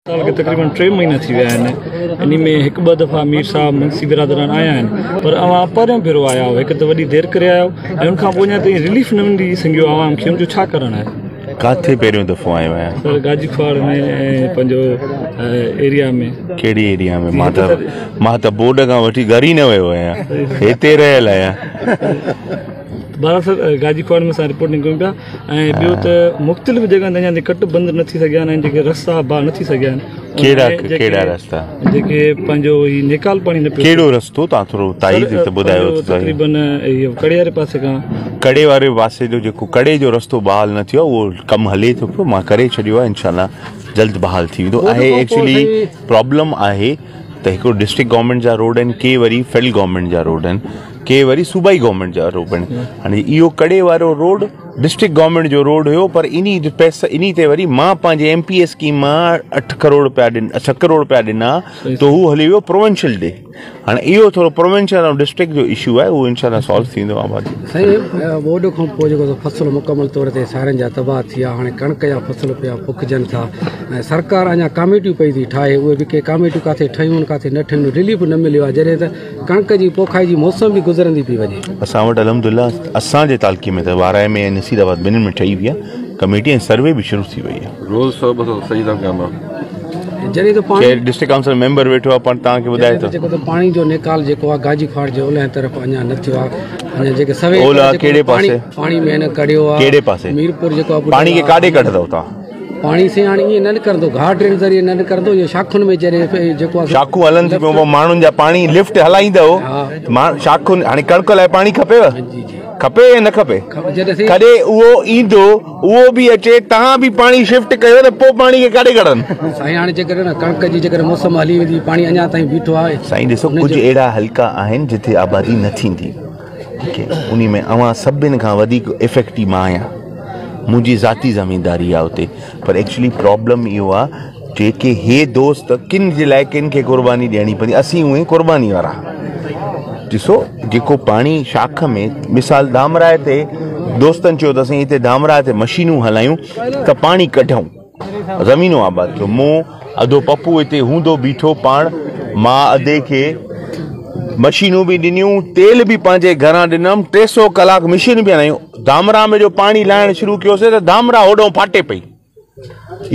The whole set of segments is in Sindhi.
سال کي تقريبن ٽي مهينا ٿي ويا آهن انهي ۾ هڪ ٻه دفعا مير صاحب منگسي برادران آيا آهن پر اوهان پهريون ڀيرو آيا آهيو هڪ ته وڏي دير ڪري آيا آهيو ۽ ان کان پوء اڃا تائين رليف نه ملي سگهيو عوام کي ان جو ڇا ڪارڻ آهي؟ ڪاٿي پهريون دفعو آيو آهيان؟ سر گاجي کواڙ ۾ ۽ پنهنجو ايريا ۾. ڪهڙي ايريا ۾ مان ته مان ته بورڊ کان وٺي گهر ئي نه ويو آهيان هتي رهيل آهيان. بهرحال سر گاجي کواڙ ۾ اسان رپورٽنگ ڪيون پيا ۽ ٻيو ته مختلف جڳهن تي اڃا تائين ڪٽ بند نه ٿي سگهيا آهن ۽ جيڪي رستا بحال نه ٿي سگهيا آهن ڪهڙا ڪهڙا رستا جيڪي پنهنجو هي نيڪال پاڻي نه پيو ڪهڙو رستو تان ٿورو تائيد ته ٻڌايو ته تقريبن اهو ڪڙي واري پاسي کان ڪڙي واري پاسي جو جيڪو ڪڙي جو رستو بحال نه ٿيو اهو ڪم هلي ٿو پيو مان ڪري ڇڏيو آهي انشاء الله جلد بحال ٿي ويندو آهي ايڪچولي پرابلم آهي ته هڪڙو ڊسٽرڪٽ گورنمينٽ جا روڊ آهن ڪي وري فيڊرل گورنمينٽ جا روڊ آهن ڪي وري صوبائي گورنمينٽ جا روڊ آهن هاڻي اهو ڪڙي وارو روڊ ڊسٽرڪٽ گورنمينٽ جو روڊ هيو پر انهي پئسا انهي تي وري مان پنهنجي ايم پي اي اسڪيم مان اٺ ڪروڙ روپيا ڏنا ڇهه ڪروڙ روپيا ڏنا ته هو هلي ويو پروونشل ڏي هاڻي اهو ٿورو پروونشل ۽ ڊسٽرڪٽ جو اشو آهي اهو انشاء الله سالو ٿيندو آباد سائين ٻوڏ کان پوء جيڪو فصل مڪمل طور تي سارين جا تباهه ٿي ويا هاڻي ڪڻڪ جا فصل پيا پوکجن ٿا ۽ سرڪار اڃا ڪاميٽيون پئي ٿي ٺاهي اهي به ڪي ڪاميٽيون ڪاٿي ٺهيون ڪاٿي نه ٺهيون رليف نه مليو آهي جڏهن ته ڪڻڪ جي پوکائي جي موسم به گذرندي پئي وڃي. اسان وٽ الحمدلله اسان جي تعلقي ۾ ته وارهه ۾ ۽ نصير آباد ٻنهين ۾ ٺهي وئي آهي ڪميٽي ۽ سروي به شروع ٿي وئي آهي. روز سو ٻه سو صحيح ٿا ڪيان مان. جڏهن ته پاڻي ڊسٽرڪٽ ڪائونسل ميمبر ويٺو آهي پاڻ توهان کي ٻڌائي ٿو. جيڪو ته پاڻي جو نيڪال جيڪو آهي گاجي کواڙ جي اولهه طرف اڃا نه ٿيو آهي اڃا جيڪي سوين اولهه ڪهڙي پاسي پاڻي ۾ نه ڪڙيو آهي ڪهڙي پاسي ميرپور جيڪو آهي پاڻي کي ڪاڏي ڪڍندو توهان؟ پاڻي سائين هاڻي ائين نه نڪرندو گهاڙ ڊرين ذريعي نه نڪرندو اهو شاخن ۾ جڏهن جيڪو آهي شاخون هلن ٿيون پيون ماڻهن جا پاڻي لفٽ هلائيندو شاخن هاڻي ڪڻڪ لاء پاڻي کپيو جي جي کپي يا نه کپي ڪڏهن اهو ايندو اهو به اچي توهان به پاڻي شفٽ ڪيو ته پوء پاڻي کي ڪاڏي ڪڍن سائين هاڻي جيڪڏهن ڪڻڪ جي جيڪڏهن موسم هلي ويندي پاڻي اڃا تائين بيٺو آهي سائين ڏسو ڪجهه اهڙا حلقا آهن جتي آبادي نه ٿيندي ٺيڪ انهي ۾ اوهان سڀن کان وڌيڪ افيڪٽي مان آهيان منهنجي ذاتي زمينداري آهي اتي پر ايڪچولي پرابلم اهو آهي جيڪي هي دوست ڪن جي لاء ڪن کي قرباني ڏيڻي پوندي اسين اهي قرباني وارا ڏسو جيڪو پاڻي شاخ ۾ مثال ڌامراهي تي دوستن چيو ته اسين هتي ڌامراهي تي مشينون هلايون ته پاڻي ڪڍون زمينون آباد ڪيو مون ادو پپو هتي هوندو بيٺو پاڻ مان ادي کي مشينون به ڏنيون تيل به پنهنجي گهران ڏنم 300 ڪلاڪ مشين به هلايون ڌامرا ۾ جو پاڻي لاهڻ شروع ڪيوسي ته ڌامرا هوڏو ڦاٽي پئي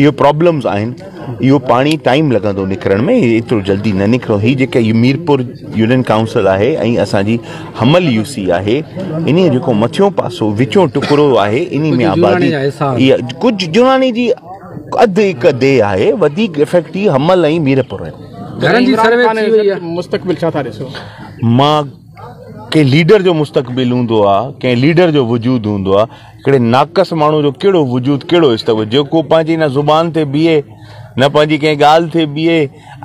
اهو پرابلمز آهن اهو پاڻي ٽائيم لڳندو نڪرڻ ۾ ايترو جلدي نه نڪرندو هي جيڪا ميرپور يونين ڪائونسل آهي ۽ اسان جي حمل يو سي آهي انهي جيڪو مٿيون پاسو وچون ٽڪرو آهي انهي ۾ آبادي اها ڪجهه جواني جي اڌ هڪ ديهه آهي وڌيڪ افيڪٽ هي حمل ۽ ميرپور آهن. گهرن جي سروي ٿي وئي آهي. مستقبل ڇا ٿا ڏسو؟ مان ڪنهن ليڊر جو مستقبل هوندو آ ڪنهن ليڊر جو وجود هوندو آ هڪڙي ناقص ماڻهو جو ڪهڙو وجود ڪهڙو استقبل جيڪو پنهنجي نه زبان تي بيهي نه پنهنجي ڪنهن ڳالهه تي بيهي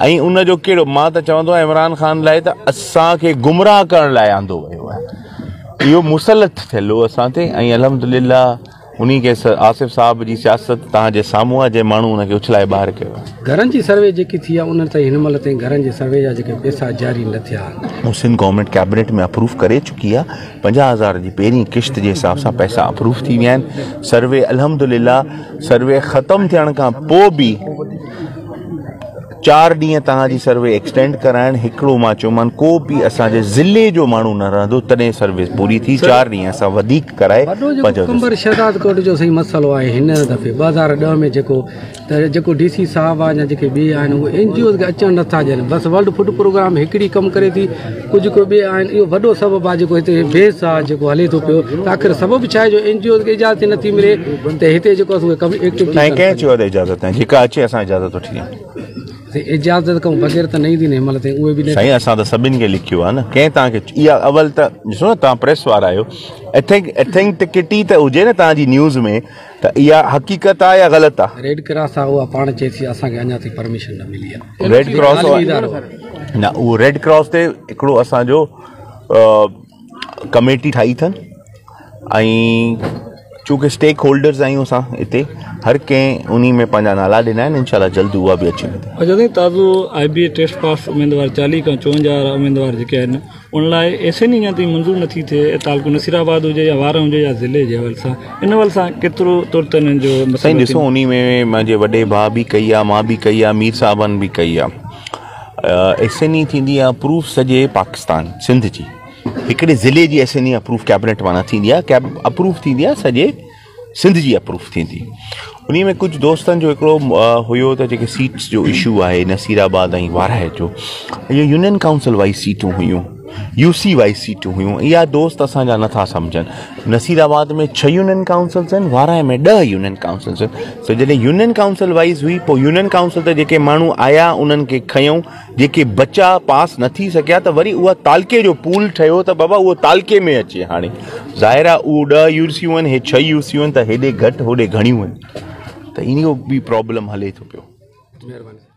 ۽ ان جو ڪهڙو مان ته چوندو آهيان عمران خان لاء ته اسان کي گمراهه ڪرڻ لاء آندو ويو آهي اهو مسلط ٿيل هو اسان تي ۽ الحمدلله انهي کي آصف صاحب جي سياست توهان جي سامهون آهي جنهن ماڻهو ان کي اڇلائي ٻاهر ڪيو آهي. گهرن جي سروي جيڪي ٿي آهي انهن تائين هن مهل تائين گهرن جي سروي جا جيڪي پئسا جاري نه ٿيا آهن. هو سنڌ گورنمينٽ ڪيبنيٽ ۾ اپروو ڪري چڪي آهي 50 هزار جي پهرين قسط جي حساب سان پئسا اپروو ٿي ويا آهن سروي الحمدلله سروي ختم ٿيڻ کان پوء به چار ڏينهن توهان جي سروي ايڪسٽينڊ ڪرائڻ هڪڙو مان چيومان ڪو به اسان جي ضلعي جو ماڻهو نه رهندو تڏهن سروس پوري ٿي چار ڏينهن اسان وڌيڪ ڪرائي وڏو جيڪو قمبر شهداد ڪوٽ جو سائين مسئلو آهي هن دفعي 2010 ۾ جيڪو ته جيڪو ڊي سي صاحب آهي يا جيڪي ٻي آهن اهي اين جي اوز کي اچڻ نٿا ڏين بس ورلڊ فوڊ پروگرام هڪڙي ڪم ڪري ٿي ڪجهه ڪو ٻي آهن اهو وڏو سبب آهي جيڪو هتي بيس آهي جيڪو هلي ٿو پيو ته آخر سبب ڇا آهي جو اين جي اوز کي اجازت نٿي ملي ته هتي جيڪو اسان ڪم ايڪٽو سائين ڪنهن چيو ته اجازت ناهي جيڪا اچي اسان اجازت وٺي ڏيون. سائين اجازت کان بغير ته نه ايندي نه هن مهل تائين اهي به نه. سائين اسان ته سڀن کي لکيو آهي نه ڪنهن توهان کي اها اول ته ڏسو نه توهان پريس وارا آهيو اٿينڪ اٿينٽڪٽي ته هجي نه توهان جي نيوز ۾ ته اها حقيقت آهي يا غلط آهي. ريڊ ڪراس آهي اها پاڻ چئي ٿي اسان کي اڃا تائين پرميشن نه ملي آهي. ريڊ ڪراس نه اهو ريڊ ڪراس تي هڪڙو اسان جو ڪميٽي ٺاهي اٿن ۽ چونڪه اسٽيڪ هولڊرز آهيون اسان هتي هر ڪنهن انهي ۾ پنهنجا نالا ڏنا آهن انشاء الله جلد اها به اچي ويندي. اچا سائين تازو آء بي اي ٽيسٽ پاس اميدوار 40 کان 54 وارا اميدوار جيڪي آهن ان لاء ايس اين اي اڃا تائين منظور نٿي ٿئي تعلقو نصير آباد هجي يا وارهه هجي يا ضلعي جي حوالي سان ان حوالي سان ڪيترو ترت انهن جو مسئلو سائين ڏسو انهي ۾ منهنجي وڏي ڀاء به ڪئي آ مان به ڪئي آ مير صاحبن به ڪئي آ ايس اين اي ٿيندي آ اپروو سڄي پاڪستان سنڌ جي هڪڙي ضلعي جي S N E approve cabinet مان نه ٿيندي آ ڪيب اپروو ٿيندي آ سڄي سنڌ جي اپروو ٿيندي انهي ۾ ڪجهه دوستن جو هڪڙو هيو ته جيڪي سيٽس جو اشو آهي نصير آباد ۽ وارهه جو اهي يونين ڪائونسل وائز سيٽون هيون يو سي وائز سيٽون هيون اها دوست اسان جا نٿا سمجهن نصير آباد ۾ 6 يونين ڪائونسلس آهن وارهه ۾ 10 يونين ڪائونسلس آهن سو جڏهن يونين ڪائونسل وائز هئي پوء يونين ڪائونسل تي جيڪي ماڻهو آيا انهن کي کنيو جيڪي بچا پاس نه ٿي سگهيا ته وري اها تعلقي جو پول ٺهيو ته بابا اهو تعلقي ۾ اچي هاڻي ظاهر آهي اهو 10 يو سيون آهن هي 6 يو سيون آهن ته هيڏي گهٽ هوڏي گهڻيون آهن ته اهو به پرابلم هلي ٿو پيو. مهرباني.